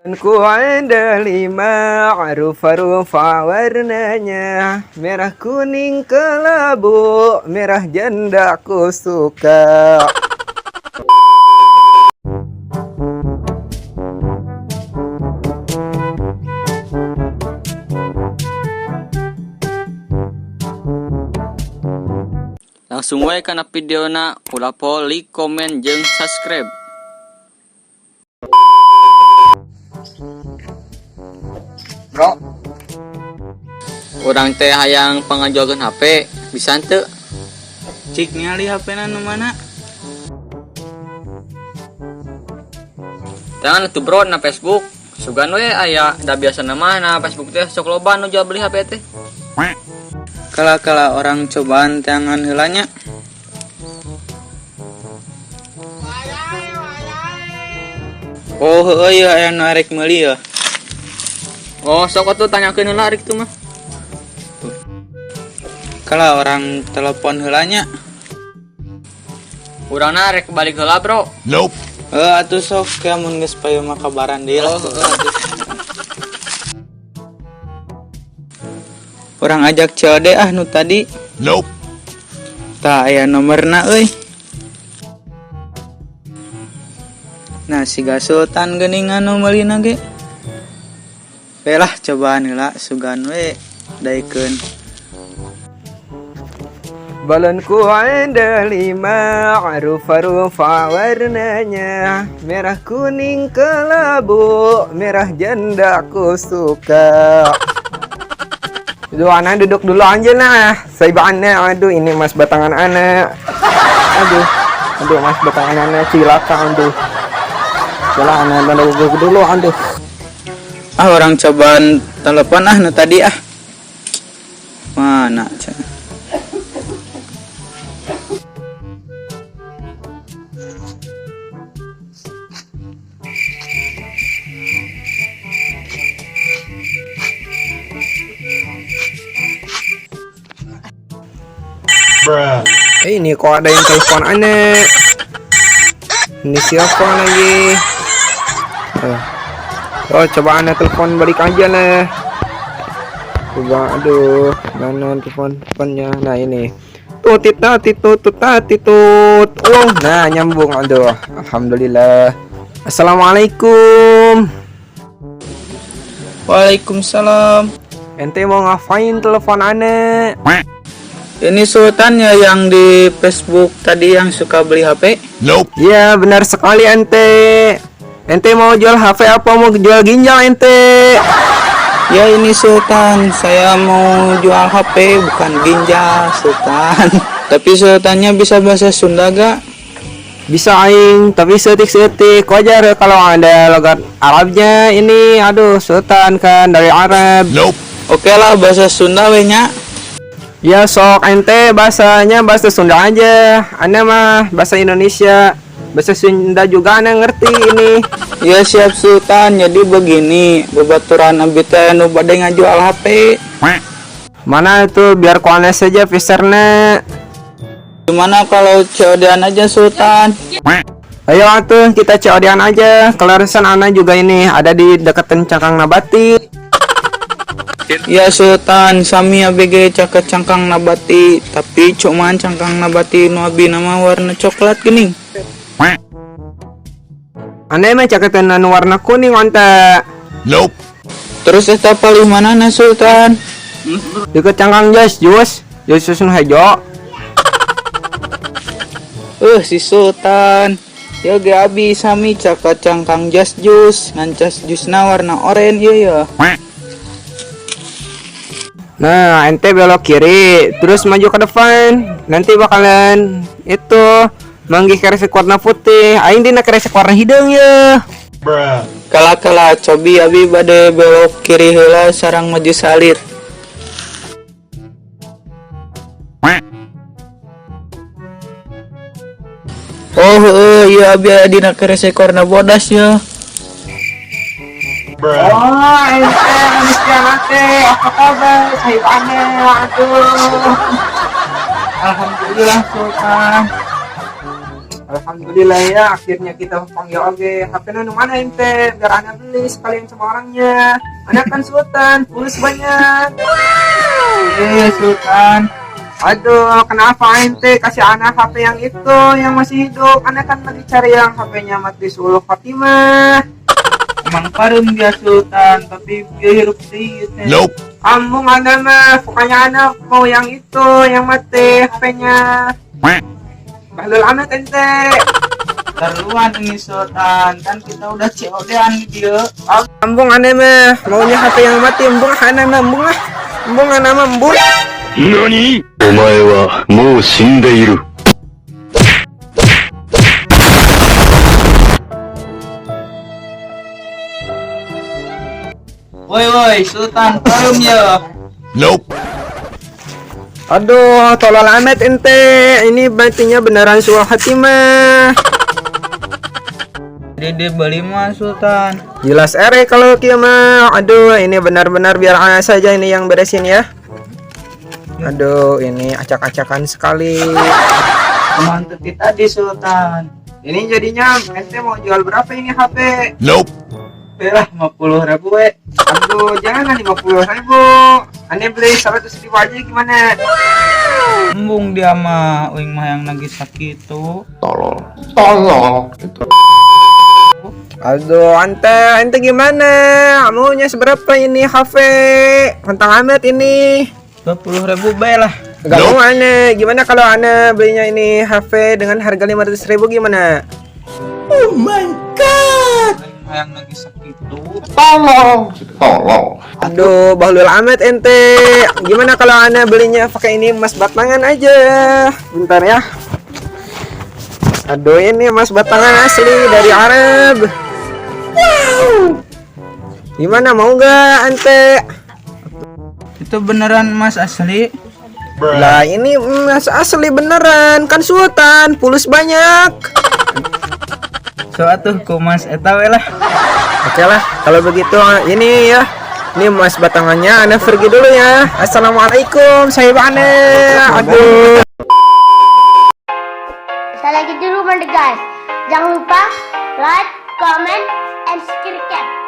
Ku ada lima, rupa-rupa warnanya, merah, kuning, kelabu, merah janda aku suka. Langsung wae kana videona, ulah poho like, komen jeung subscribe. Bro, Urang teh hayang pangajualkeun HP, bisa henteu? Cik ningali HP-na nu mana? Jangan atuh bro na Facebook. Sugan we aya da biasana mah na Facebook teh sok loba nu jual beli HP teh. Kala-kala orang cobaan teangan heula nya. Oh heueuh ieu aya nu arek meuli ya. Oh, sok atuh tanyakeun heula arek teu mah. Kala orang telepon heula nya. Urangna rek balik heula, bro. Nope. Heuh atuh sok ya mun geus payu mah kabaran deui lah. Oh, heueuh atuh. Urang ajak COD ah nu tadi. Nope. Tah aya nomorna euy. Nah siga Sultan geuningan nu meulina ge. We lah cobaan heula sugan we daekeun. Balonku ada lima, rupa-rupa warnanya, merah, kuning, kelabu, merah janda aku suka. Aduh, ana duduk dulu aja nah. Saya ana, aduh ini mas batangan ana. Aduh, aduh mas batangan ana cilaka aduh. Jalan ana duduk dulu aduh. Ah orang cobaan telepon ah nu tadi ah. Mana cenah. Bruh. Ini kok ada yang telepon aneh. Ini siapa lagi? Oh, coba aneh telepon balik aja lah. Coba, aduh, mana teleponnya? Nah ini. Tutit titut tut titut. Oh, nah nyambung, aduh. Alhamdulillah. Assalamualaikum. Waalaikumsalam. Ente mau ngapain telepon aneh? Ini Sultan ya yang di Facebook tadi yang suka beli HP? Nope. Iya, benar sekali ente. Ente mau jual HP apa mau jual ginjal ente? Ya ini Sultan, saya mau jual HP bukan ginjal Sultan. Tapi Sultannya bisa bahasa Sunda gak? Bisa aing, tapi setik-setik wajar kalau ada logat Arabnya ini. Aduh, Sultan kan dari Arab. Nope. Oke lah bahasa Sunda we nya. Ya sok ente bahasanya bahasa Sunda aja. Ana mah bahasa Indonesia. Bahasa Sunda juga ana ngerti ini. Ya siap Sultan, jadi begini, babaturan abi teh nu bade ngajual HP. Mana itu biar ku aneh saja fiserna. Gimana kalau COD-an aja Sultan? Ayo atuh kita COD-an aja. Kelarisan ana juga ini ada di deketin Cangkang Nabati. Ya Sultan, sami ABG caket cangkang nabati, tapi cuman cangkang nabati nu abi nama warna coklat geuning. Aneh mah caketan anu warna kuning onta. Nope. Terus eta palih manana Sultan? Deket cangkang jas jus, jus susun hejo. Si Sultan. Ya ge abi sami caket cangkang jas jus, ngan jas jusna warna oranye ieu ya. Nah, ente belok kiri, terus maju ke depan. Nanti bakalan itu manggih keresek warna putih. Aing dina keresek warna hideung ya. Bruh. Kala-kala cobi abi bade belok kiri heula sareng maju salit. Oh heueuh ieu abi aya dina keresek warna bodas ya. Bruh. Oh, ente manusia nanti apa kabar? Sahib aneh, aduh. Alhamdulillah Sultan. Alhamdulillah ya, akhirnya kita panggil oge. HP nu mana ente? Biar ana beli sekalian sama orangnya. Ana kan sultan, fulus banyak. Eh, Sultan. Aduh, kenapa ente kasih ana HP yang itu yang masih hidup? Ana kan lagi cari yang HP-nya mati suul khotimah. Emang pareum dia Sultan, tapi dia hirup deui teh. Nope. Ambung ana mah, pokoknya ana mau yang itu, yang mati HP-nya. Bahlul amat ente. Terluan ini Sultan, kan kita udah COD-an di dia. Ambung ana mah, maunya HP yang mati, embung ana mah, embung ah. Embung ana mah, embung. 何お前はもう死んでいる。 Woi woi, Sultan pareum ya. Nope. Aduh, tolol amat ente. Ini matinya beneran suul khotimah. Jadi dia beli mah Sultan. Jelas ere kalau kieu mah. Aduh, ini benar-benar biar ana saja ini yang beresin ya. Aduh, ini acak-acakan sekali. Kumaha teu tadi Sultan. Ini jadinya ente mau jual berapa ini HP? Nope. Lah 50 ribu we. Aduh, jangan 50 ribu. Ane beli 100 ribu aja gimana? Embung dia mah, uing mah yang lagi sakit tuh. Tolol. Tolol. Aduh, ente, ente gimana? Maunya seberapa ini HP? Mentang amat ini. 20 ribu bae lah. Gak mau ane. Gimana kalau ane belinya ini HP dengan harga 500 ribu gimana? Uing mah yang lagi sakit tuh. Tolol. Tolol. Aduh, bahlul amat ente. Gimana kalau ane belinya pakai ini emas batangan aja? Bentar ya. Aduh, ini emas batangan asli dari Arab. Wow. Gimana, mau nggak ente? Itu beneran emas asli? Lah, ini emas asli beneran, kan sultan, pulus banyak. So atuh ku emas eta we lah. Oke lah, kalau begitu ini ya. Ini emas batangannya, ane pergi dulu ya. Assalamualaikum, saya ane. Aduh. Saya lagi di rumah deh guys. Jangan lupa like, comment, and subscribe.